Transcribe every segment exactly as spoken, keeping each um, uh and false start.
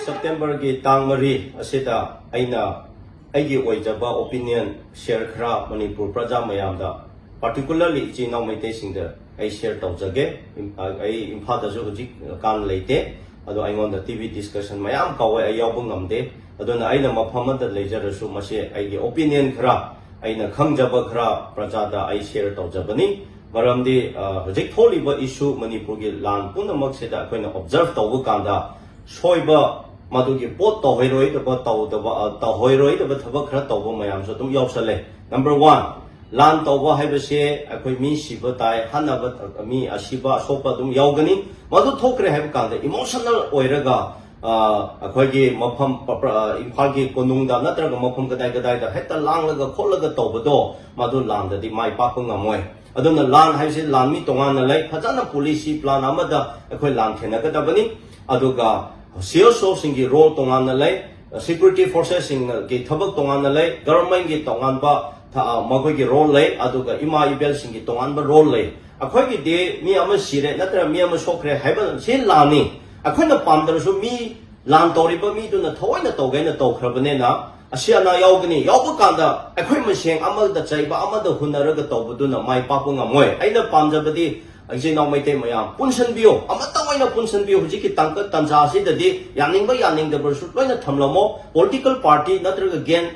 ꯁꯦꯞꯇꯦꯝꯕꯔꯒꯤ ꯇꯥꯡ ꯃꯔꯤ ꯑꯁꯤꯗ ꯑꯩꯅ ꯑꯩꯒꯤ ꯑꯣꯏꯖꯕ opinion share ꯈꯔ ꯃꯅꯤꯄꯨꯔ ꯄ꯭ꯔꯖꯥ ꯃꯌꯥꯝꯗ, particularly ꯏꯆꯤꯟ ꯏꯅꯥꯎ ꯃꯩꯇꯩꯁꯤꯡꯗ ꯑꯩ share ꯇꯧꯖꯒꯦ꯫ ꯏꯝ-, ꯑꯩ ꯏꯝꯐꯥꯜꯗꯁꯨ ꯍꯧꯖꯤꯛ ꯀꯥꯟ ꯂꯩꯇꯦ, ꯑꯗꯣ ꯑꯩꯉꯣꯟꯗ T V discussion ꯃꯌꯥꯝ ꯀꯧꯋꯦ, ꯑꯩ ꯌꯥꯎꯕ ꯉꯝꯗꯦ꯫ ꯑꯗꯨꯅ ꯑꯩꯅ ꯃꯐꯝ ꯑꯃꯗ ꯂꯩꯖꯔꯁꯨ ꯃꯁꯤ ꯑꯩꯒꯤ opinion ꯈꯔ, ꯑꯩꯅ ꯈꯪꯖꯕ ꯈꯔ ꯄ꯭ꯔꯖꯥꯗ ꯑꯩ share ꯇꯧꯖꯕꯅꯤ꯫ ꯃꯔꯝꯗꯤ, ꯑ, ꯍꯧꯖꯤꯛ ꯊꯣꯛꯂꯤꯕ issue ꯃꯅꯤꯄꯨꯔꯒꯤ ꯂꯥꯟ ꯄꯨꯝꯅꯃꯛꯁꯤꯗ ꯑꯩꯈꯣꯏꯅ observe ꯇꯧꯕ ꯀꯥꯟꯗ ꯁꯣꯏꯕ, ꯃꯗꯨꯒꯤ ꯄꯣꯠ ꯇꯧꯍꯩꯔꯣꯏꯗꯕ, ꯇꯧꯗꯕ, ꯑ, ꯇꯧꯍꯩꯔꯣꯏꯗꯕ ꯊꯕꯛ ꯈꯔ ꯇꯧꯕ ꯃꯌꯥꯝꯁꯨ ꯑꯗꯨꯝ ꯌꯥꯎꯁꯜꯂꯦ꯫ Number one, ꯂꯥꯟ ꯇꯧꯕ ꯍꯥꯏꯕꯁꯦ ꯑꯩꯈꯣꯏ ꯃꯤ ꯁꯤꯕ ꯇꯥꯏ, ꯍꯥꯠꯅꯕ, ꯃꯤ ꯑꯁꯤꯕ ꯑꯁꯣꯛꯄ ꯑꯗꯨꯝ ꯌꯥꯎꯒꯅꯤ꯫ ꯃꯗꯨ ꯊꯣꯛꯈ꯭ꯔꯦ ꯍꯥꯏꯕ ꯀꯥꯟꯗ emotional ꯑꯣꯏꯔꯒ, ꯑ, ꯑꯩꯈꯣꯏꯒꯤ ꯃꯐꯝ ꯄ-, ꯄ-, ꯑ, ꯏꯝꯐꯥꯜꯒꯤ ꯀꯣꯅꯨꯡꯗ ꯅꯠꯇ꯭ꯔꯒ ꯃꯐꯝ ꯀꯗꯥꯏ ꯀꯗꯥꯏꯗ ꯍꯦꯛꯇ ꯂꯥꯡꯂꯒ ꯈꯣꯠꯂꯒ ꯇꯧꯕꯗꯣ, ꯃꯗꯨ ꯂꯥꯟꯗꯗꯤ ꯃꯥꯏ ꯄꯥꯛꯄ ꯉꯝꯃꯣꯏ꯫ ꯑꯗꯨꯅ ꯂꯥꯟ ꯍꯥꯏꯕꯁꯤ ꯂꯥꯟꯃꯤ ꯇꯣꯉꯥꯟꯅ ꯂꯩ, ꯐꯖꯅ policy plan ꯑꯃꯗ ꯑꯩꯈꯣꯏ ꯂꯥꯟ ꯊꯦꯡꯅꯒꯗꯕꯅꯤ꯫ ꯑꯗꯨꯒ C S O ꯁꯤꯡꯒꯤ role ꯇꯣꯉꯥꯟꯅ ꯂꯩ, security forces ꯁꯤꯡꯒꯤ ꯊꯕꯛ ꯇꯣꯉꯥꯟꯅ ꯂꯩ, government ꯀꯤ ꯇꯣꯉꯥꯟꯕ ꯊ-, ꯃꯈꯣꯏꯒꯤ role ꯂꯩ, ꯑꯗꯨꯒ ꯏꯃꯥ ꯏꯕꯦꯜꯁꯤꯡꯒꯤ ꯇꯣꯉꯥꯟꯕ role ꯂꯩ꯫ ꯑꯩꯈꯣꯏꯒꯤꯗꯤ ꯃꯤ ꯑꯃ ꯁꯤꯔꯦ ꯅꯠꯇ꯭ꯔꯒ ꯃꯤ ꯑꯃ ꯁꯣꯛꯈ꯭ꯔꯦ ꯍꯥꯏꯕ ꯁꯤ ꯂꯥꯟꯅꯤ꯫ ꯑꯩꯈꯣꯏꯅ ꯄꯥꯝꯗ꯭ꯔꯁꯨ ꯃꯤ ꯂꯥꯟ ꯇꯧꯔꯤꯕ ꯃꯤꯗꯨꯅ ꯊꯑꯣꯏꯅ ꯇꯧꯒꯦꯅ ꯇꯧꯈ꯭ꯔꯕꯅꯤꯅ ꯑꯁꯤ ꯑꯅꯥ ꯌꯥꯎꯒꯅꯤ꯫ ꯌꯥꯎꯕ ꯀꯥꯟꯗ ꯑꯩꯈꯣꯏ ꯃꯁꯦꯟ ꯑꯃꯗ ꯆꯩꯕ, ꯑꯃꯗ ꯍꯨꯟꯅꯔꯒ ꯇꯧꯕꯗꯨꯅ ꯃꯥꯏ ꯄꯥꯛꯄ ꯉꯝꯃꯣꯏ꯫ ꯑꯩꯅ ꯄꯥꯝꯖꯕꯗꯤ ꯏꯆꯤꯟ ꯏꯅꯥꯎ ꯃꯩꯇꯩ ꯃꯌꯥꯝ ꯄꯨꯟꯁꯤꯟꯕꯤꯌꯨ, ꯑꯃꯠꯇ ꯑꯣꯏꯅ ꯄꯨꯟꯁꯤꯟꯕꯤꯌꯨ꯫ ꯍꯧꯖꯤꯛꯀꯤ ꯇꯥꯡꯀꯛ ꯇꯥꯟꯖꯥ ꯑꯁꯤꯗꯗꯤ ꯌꯥꯅꯤꯡꯕ ꯌꯥꯅꯤꯡꯗꯕꯁꯨ ꯂꯣꯏꯅ ꯊꯝꯂꯝꯃꯣ꯫ Political party ꯅꯠꯇ꯭ꯔꯒ game,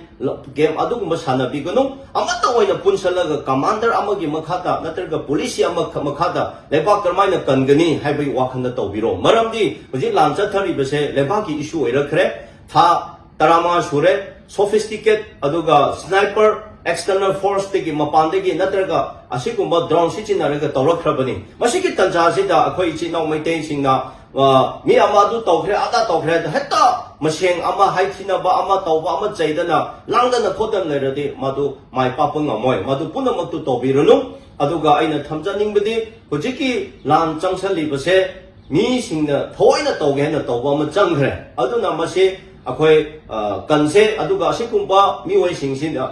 game ꯑꯗꯨꯒꯨꯝꯕ ꯁꯥꯟꯅꯕꯤꯒꯅꯨ꯫ ꯑꯃꯠꯇ ꯑꯣꯏꯅ ꯄꯨꯟꯁꯤꯜꯂꯒ commander ꯑꯃꯒꯤ ꯃꯈꯥꯗ ꯅꯠꯇ꯭ꯔꯒ policy ꯑꯃ ꯃꯈꯥꯗ ꯂꯩꯕꯥꯛ ꯀꯔꯝꯍꯥꯏꯅ ꯀꯟꯒꯅꯤ ꯍꯥꯏꯕꯒꯤ ꯋꯥꯈꯜꯗ ꯇꯧꯕꯤꯔꯣ꯫ ꯃꯔꯝꯗꯤ ꯍꯧꯖꯤꯛ ꯂꯥꯟ ꯆꯠꯊꯔꯤꯕꯁꯦ ꯂꯩꯕꯥꯛꯀꯤ issue ꯑꯣꯏꯔꯛꯈ꯭ꯔꯦ꯫ ꯊꯥ ꯇꯔꯥꯃꯉꯥ ꯁꯨꯔꯦ꯫ Sophisticate ꯑꯗꯨꯒ sniper, external force ꯇꯒꯤ, ꯃꯄꯥꯟꯗꯒꯤ ꯅꯠꯇ꯭ꯔꯒ ꯑꯁꯤꯒꯨꯝꯕ drone ꯁꯤꯖꯤꯟꯅꯔꯒ ꯇꯧꯔꯛꯈ꯭ꯔꯕꯅꯤ꯫ ꯃꯁꯤꯒꯤ ꯇꯟꯖꯥ ꯑꯁꯤꯗ ꯑꯩꯈꯣꯏ ꯏꯆꯤꯟ ꯏꯅꯥꯎ ꯃꯩꯇꯩꯁꯤꯡꯅ, ꯑ, ꯃꯤ ꯑꯃ ꯑꯗꯨ ꯇꯧꯈ꯭ꯔꯦ, ꯑꯗꯥ ꯇꯧꯈ꯭ꯔꯦ ꯍꯥꯏꯗ ꯍꯦꯛꯇ ꯃꯁꯦꯟ ꯑꯃ ꯍꯥꯏꯊꯤꯅꯕ, ꯑꯃ ꯇꯧꯕ, ꯑꯃ ꯆꯩꯗꯅ ꯂꯥꯡꯗꯅ ꯈꯣꯠꯇꯅ ꯂꯩꯔꯗꯤ ꯃꯗꯨ ꯃꯥꯏ ꯄꯥꯛꯄ ꯉꯝꯃꯣꯏ꯫ ꯃꯗꯨ ꯄꯨꯝꯅꯃꯛꯇꯨ ꯇꯧꯕꯤꯔꯨꯅꯨ꯫ ꯑꯗꯨꯒ ꯑꯩꯅ ꯊꯝꯖꯅꯤꯡꯕꯗꯤ ꯍꯧꯖꯤꯛꯀꯤ ꯂꯥꯟ ꯆꯪꯁꯜꯂꯤꯕꯁꯦ ꯃꯤꯁꯤꯡꯅ ꯊꯑꯣꯏꯅ ꯇꯧꯒꯦ ꯍꯥꯏꯅ ꯇꯧꯕ ꯑꯃ ꯆꯪꯈ꯭ꯔꯦ꯫ ꯑꯗꯨꯅ ꯃꯁꯤ ꯑꯩꯈꯣꯏ, ꯑ, ꯀꯟꯁꯦ꯫ ꯑꯗꯨꯒ ꯑꯁꯤꯒꯨꯝꯕ ꯃꯤꯑꯣꯏꯁꯤꯡꯁꯤꯅ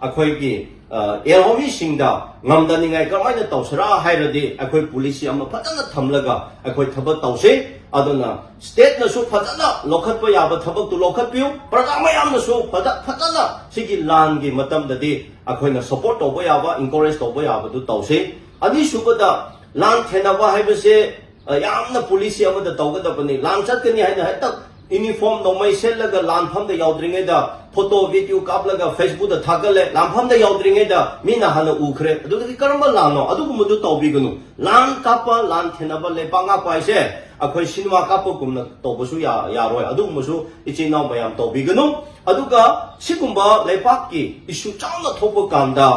ꯑꯩꯈꯣꯏꯒꯤ, ꯑꯦꯜꯍꯣꯃꯤꯁꯤꯡꯗ ꯉꯝꯗꯅꯤꯡꯉꯥꯏ ꯀꯔꯝꯍꯥꯏꯅ ꯇꯧꯁꯤꯔꯥ ꯍꯥꯏꯔꯗꯤ, ꯑꯩꯈꯣꯏ ꯄꯣꯂꯤꯁꯤ ꯑꯃ ꯐꯖꯅ ꯊꯝꯂꯒ ꯑꯩꯈꯣꯏ ꯊꯕꯛ ꯇꯧꯁꯤ꯫ ꯑꯗꯨꯅ ꯁ꯭ꯇꯦꯠꯅꯁꯨ ꯐꯖꯅ ꯂꯧꯈꯠꯄ ꯌꯥꯕ ꯊꯕꯛꯇꯨ ꯂꯧꯈꯠꯄꯤꯌꯨ꯫ ꯄ꯭ꯔꯖꯥ ꯃꯌꯥꯝꯅꯁꯨ ꯐꯖ-, ꯐꯖꯅ ꯁꯤꯒꯤ ꯂꯥꯟꯒꯤ ꯃꯇꯝꯗꯗꯤ ꯑꯩꯈꯣꯏꯅ ꯁꯄꯣꯔꯠ ꯇꯧꯕ ꯌꯥꯕ, ꯏꯟꯀꯔꯦꯖ ꯇꯧꯕ ꯌꯥꯕꯗꯨ ꯇꯧꯁꯤ꯫ ꯑꯅꯤꯁꯨꯕꯗ, ꯂꯥꯟ ꯊꯦꯅꯕ ꯍꯥꯏꯕꯁꯦ, ꯑ, ꯌꯥꯝꯅ ꯄꯣꯂꯤꯁꯤ ꯑꯃꯗ ꯇꯧꯒꯗꯕꯅꯤ꯫ ꯂꯥꯟ ꯆꯠꯀꯅꯤ ꯍꯥꯏꯅ ꯍꯦꯛꯇ ꯏꯅꯤꯐꯣꯔꯝ ꯅꯣꯡꯃꯩ ꯁꯦꯠꯂꯒ ꯂꯥꯟꯐꯝꯗ ꯌꯧꯗ꯭ꯔꯤꯉꯩꯗ ꯐꯣꯇꯣ, ꯚꯤꯗꯤꯑꯣ ꯀꯥꯞꯂꯒ ꯐꯦꯁꯕꯨꯛꯇ ꯊꯥꯒꯠꯂꯦ꯫ ꯂꯥꯟꯐꯝꯗ ꯌꯧꯗ꯭ꯔꯤꯉꯩꯗ ꯃꯤꯅ ꯍꯥꯟꯅ ꯎꯈ꯭ꯔꯦ꯫ ꯑꯗꯨꯗꯒꯤ ꯀꯔꯝꯕ ꯂꯥꯟꯅꯣ? ꯑꯗꯨꯒꯨꯝꯕꯗꯨ ꯇꯧꯕꯤꯒꯅꯨ꯫ ꯂꯥꯟ ꯀꯥꯞꯄ, ꯂꯥꯟ ꯊꯦꯅꯕ, ꯂꯩꯕꯥꯛ ꯉꯥꯛꯄ ꯍꯥꯏꯁꯦ ꯑꯩꯈꯣꯏ ꯁꯤꯅꯦꯃꯥ ꯀꯥꯞꯄꯒꯨꯝꯅ ꯇꯧꯕꯁꯨ ꯌꯥ-, ꯌꯥꯔꯣꯏ꯫ ꯑꯗꯨꯒꯨꯝꯕꯁꯨ ꯏꯆꯤꯟ ꯏꯅꯥꯎ ꯃꯌꯥꯝ ꯇꯧꯕꯤꯒꯅꯨ꯫ ꯑꯗꯨꯒ ꯁꯤꯒꯨꯝꯕ ꯂꯩꯕꯥꯛꯀꯤ ꯏꯁꯨ ꯆꯥꯎꯅ ꯊꯣꯛꯄ ꯀꯥꯟꯗ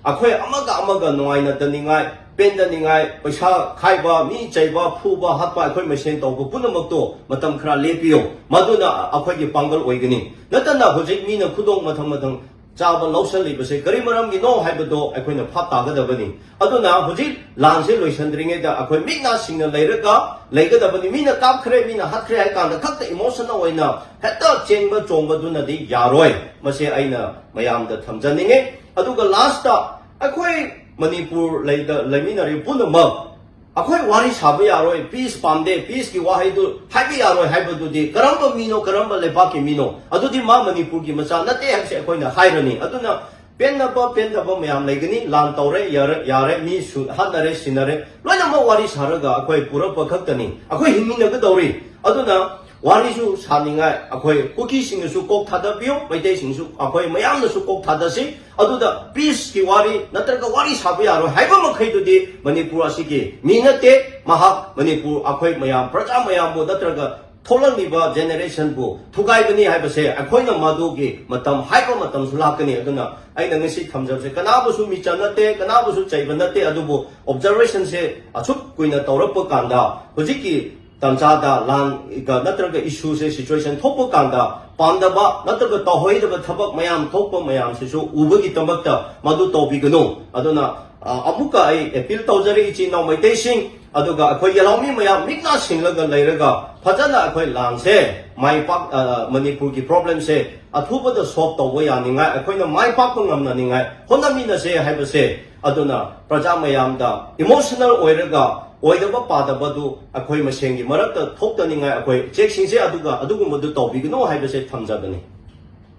ꯑꯩꯈꯣꯏ ꯑꯃꯒ ꯑꯃꯒ ꯅꯨꯡꯉꯥꯏꯅꯗꯅꯤꯡꯉꯥꯏ, ꯄꯦꯟꯗꯅꯤꯡꯉꯥꯏ, ꯄꯩꯁꯥ ꯈꯥꯏꯕ, ꯃꯤ ꯆꯩꯕ, ꯐꯨꯕ, ꯍꯥꯠꯄ, ꯑꯩꯈꯣꯏ ꯃꯁꯦꯟ ꯇꯧꯕ ꯄꯨꯝꯅꯃꯛꯇꯣ ꯃꯇꯝ ꯈꯔ ꯂꯦꯞꯄꯤꯌꯨ꯫ ꯃꯗꯨꯅ ꯑꯩꯈꯣꯏꯒꯤ ꯄꯥꯡꯒꯜ ꯑꯣꯏꯒꯅꯤ꯫ ꯅꯠꯇꯅ ꯍꯧꯖꯤꯛ ꯃꯤꯅ ꯈꯨꯗꯣꯡ ꯃꯊꯪ ꯃꯊꯪ ꯆꯥꯕ ꯂꯧꯁꯜꯂꯤꯕꯁꯦ ꯀꯔꯤ ꯃꯔꯝꯒꯤꯅꯣ ꯍꯥꯏꯕꯗꯣ ꯑꯩꯈꯣꯏꯅ ꯚꯥꯞ ꯇꯥꯒꯗꯕꯅꯤ꯫ ꯑꯗꯨꯅ ꯍꯧꯖꯤꯛ ꯂꯥꯟꯁꯦ ꯂꯣꯏꯁꯤꯟꯗ꯭ꯔꯤꯉꯩꯗ ꯑꯩꯈꯣꯏ ꯃꯤꯠ ꯅꯥ ꯁꯤꯡꯅ ꯂꯩꯔꯒ ꯂꯩꯒꯗꯕꯅꯤ꯫ ꯃꯤꯅ ꯀꯥꯞꯈ꯭ꯔꯦ, ꯃꯤꯅ ꯍꯥꯠꯈ꯭ꯔꯦ ꯍꯥꯏ ꯀꯥꯟꯗ ꯈꯛꯇ ꯏꯃꯣꯁꯅꯦꯜ ꯑꯣꯏꯅ ꯍꯦꯛꯇ ꯆꯦꯟꯕ ꯆꯣꯡꯕꯗꯨꯅꯗꯤ ꯌꯥꯔꯣꯏ꯫ ꯃꯁꯤ ꯑꯩꯅ ꯃꯌꯥꯝꯗ ꯊꯝꯖꯅꯤꯡꯉꯤ꯫ ꯑꯗꯨꯒ ꯂꯥꯁꯇ, ꯑꯩꯈꯣꯏ ꯃꯅꯤꯄꯨꯔ ꯂꯩꯗ ꯂꯩꯃꯤꯟꯅꯔꯤꯕ ꯄꯨꯝꯅꯃꯛ ꯑꯩꯈꯣꯏ ꯋꯥꯔꯤ ꯁꯥꯕ ꯌꯥꯔꯣꯏ, ꯄꯤꯁ ꯄꯥꯝꯗꯦ, ꯄꯤꯁꯀꯤ ꯋꯥꯍꯩꯗꯨ ꯍꯥꯏꯕ ꯌꯥꯔꯣꯏ ꯍꯥꯏꯕꯗꯨꯗꯤ ꯀꯔꯝꯕ ꯃꯤꯅꯣ, ꯀꯔꯝꯕ ꯂꯩꯕꯥꯛꯀꯤ ꯃꯤꯅꯣ? ꯑꯗꯨꯗꯤ ꯃꯥ ꯃꯅꯤꯄꯨꯔꯒꯤ ꯃꯆꯥ ꯅꯠꯇꯦ ꯍꯥꯏꯕꯁꯦ ꯑꯩꯈꯣꯏꯅ ꯍꯥꯏꯔꯅꯤ꯫ ꯑꯗꯨꯅ ꯄꯦꯟꯗꯕ, ꯄꯦꯟꯗꯕ ꯃꯌꯥꯝ ꯂꯩꯒꯅꯤ꯫ ꯂꯥꯟ ꯇꯧꯔꯦ, ꯌꯥꯔꯦ, ꯌꯥꯔꯦ, ꯃꯤ ꯁꯨ-, ꯍꯥꯠꯅꯔꯦ, ꯁꯤꯅꯔꯦ, ꯂꯣꯏꯅꯃꯛ ꯋꯥꯔꯤ ꯁꯥꯔꯒ ꯑꯩꯈꯣꯏ ꯄꯨꯔꯛꯄ ꯈꯛꯇꯅꯤ꯫ ꯑꯩꯈꯣꯏ ꯍꯤꯡꯃꯤꯟꯅꯒꯗꯧꯔꯤ꯫ ꯑꯗꯨꯅ ꯋꯥꯔꯤꯁꯨ ꯁꯥꯅꯤꯡꯉꯥꯏ ꯑꯩꯈꯣꯏ ꯀꯨꯀꯤꯁꯤꯡꯅꯁꯨ ꯀꯣꯛ ꯊꯥꯗꯕꯤꯌꯨ, ꯃꯩꯇꯩꯁꯤꯡꯁꯨ, ꯑꯩꯈꯣꯏ ꯃꯌꯥꯝꯅꯁꯨ ꯀꯣꯛ ꯊꯥꯗꯁꯤ꯫ ꯑꯗꯨꯗ ꯄꯤꯁꯀꯤ ꯋꯥꯔꯤ ꯅꯠꯇ꯭ꯔꯒ ꯋꯥꯔꯤ ꯁꯥꯕ ꯌꯥꯔꯣꯏ ꯍꯥꯏꯕ ꯃꯈꯩꯗꯨꯗꯤ ꯃꯅꯤꯄꯨꯔ ꯑꯁꯤꯒꯤ ꯃꯤ ꯅꯠꯇꯦ꯫ ꯃꯍꯥꯛ ꯃꯅꯤꯄꯨꯔ, ꯑꯩꯈꯣꯏ ꯃꯌꯥꯝ, ꯄ꯭ꯔꯖꯥ ꯃꯌꯥꯝꯕꯨ ꯅꯠꯇ꯭ꯔꯒ ꯊꯣꯛꯂꯛꯂꯤꯕ ꯖꯦꯅꯦꯔꯦꯁꯟꯕꯨ ꯊꯨꯒꯥꯏꯕꯅꯤ ꯍꯥꯏꯕꯁꯦ ꯑꯩꯈꯣꯏꯅ ꯃꯗꯨꯒꯤ ꯃꯇꯝ ꯍꯥꯏꯕ ꯃꯇꯝꯁꯨ ꯂꯥꯛꯀꯅꯤ꯫ ꯑꯗꯨꯅ ꯑꯩꯅ ꯉꯁꯤ ꯊꯝꯖꯕꯁꯦ ꯀꯅꯥꯕꯨꯁꯨ ꯃꯤꯆꯪ ꯅꯠꯇꯦ, ꯀꯅꯥꯕꯨꯁꯨ ꯆꯩꯕ ꯅꯠꯇꯦ, ꯑꯗꯨꯕꯨ ꯑꯣꯕꯖꯔꯕꯦꯁꯟꯁꯦ ꯑꯁꯨꯛ ꯀꯨꯏꯅ ꯇꯧꯔꯛꯄ ꯀꯥꯟꯗ ꯍꯧꯖꯤꯛꯀꯤ ꯇꯟꯖꯥꯗ ꯂꯥꯟꯒ ꯅꯠꯇ꯭ꯔꯒ ꯏꯁꯨꯁꯦ, ꯁꯤꯆꯨꯋꯦꯁꯟ ꯊꯣꯛꯄ ꯀꯥꯟꯗ ꯄꯥꯝꯗꯕ ꯅꯠꯇ꯭ꯔꯒ ꯇꯧꯍꯩꯗꯕ ꯊꯕꯛ ꯃꯌꯥꯝ ꯊꯣꯛꯄ ꯃꯌꯥꯝꯁꯤꯁꯨ ꯎꯕꯒꯤꯗꯃꯛꯇ ꯃꯗꯨ ꯇꯧꯕꯤꯒꯅꯨ꯫ ꯑꯗꯨꯅ ꯑ, ꯑꯃꯨꯛꯀ ꯑꯩ ꯑꯦꯄꯤꯜ ꯇꯧꯖꯔꯤ ꯏꯆꯤꯟ ꯏꯅꯥꯎ ꯃꯩꯇꯩꯁꯤꯡ, ꯑꯗꯨꯒ ꯑꯩꯈꯣꯏ ꯌꯦꯜꯍꯧꯃꯤ ꯃꯌꯥꯝ ꯃꯤꯠ ꯅꯥ ꯁꯤꯡꯂꯒ ꯂꯩꯔꯒ ꯐꯖꯅ ꯑꯩꯈꯣꯏ ꯂꯥꯟꯁꯦ ꯃꯥꯏ ꯄꯥꯛ-, ꯑ, ꯃꯅꯤꯄꯨꯔꯒꯤ ꯄ꯭ꯔꯣꯕ꯭ꯂꯦꯝꯁꯦ ꯑꯊꯨꯕꯗ ꯁꯣꯜꯕ ꯇꯧꯕ ꯌꯥꯅꯤꯡꯉꯥꯏ, ꯑꯩꯈꯣꯏꯅ ꯃꯥꯏ ꯄꯥꯛꯄ ꯉꯝꯅꯅꯤꯡꯉꯥꯏ ꯍꯣꯠꯅꯃꯤꯟꯅꯁꯦ ꯍꯥꯏꯕꯁꯦ꯫ ꯑꯗꯨꯅ ꯄ꯭ꯔꯖꯥ ꯃꯌꯥꯝꯗ ꯏꯃꯣꯁꯅꯦꯜ ꯑꯣꯏꯔꯒ ꯑꯣꯏꯗꯕ ꯄꯥꯗꯕꯗꯨ ꯑꯩꯈꯣꯏ ꯃꯁꯦꯟꯒꯤ ꯃꯔꯛꯇ ꯊꯣꯛꯇꯅꯤꯡꯉꯥꯏ ꯑꯩꯈꯣꯏ ꯆꯦꯛꯁꯤꯡꯁꯦ, ꯑꯗꯨꯒ ꯑꯗꯨꯒꯨꯝꯕꯗꯨ ꯇꯧꯕꯤꯒꯅꯨ ꯍꯥꯏꯕꯁꯦ ꯊꯝꯖꯕꯅꯤ꯫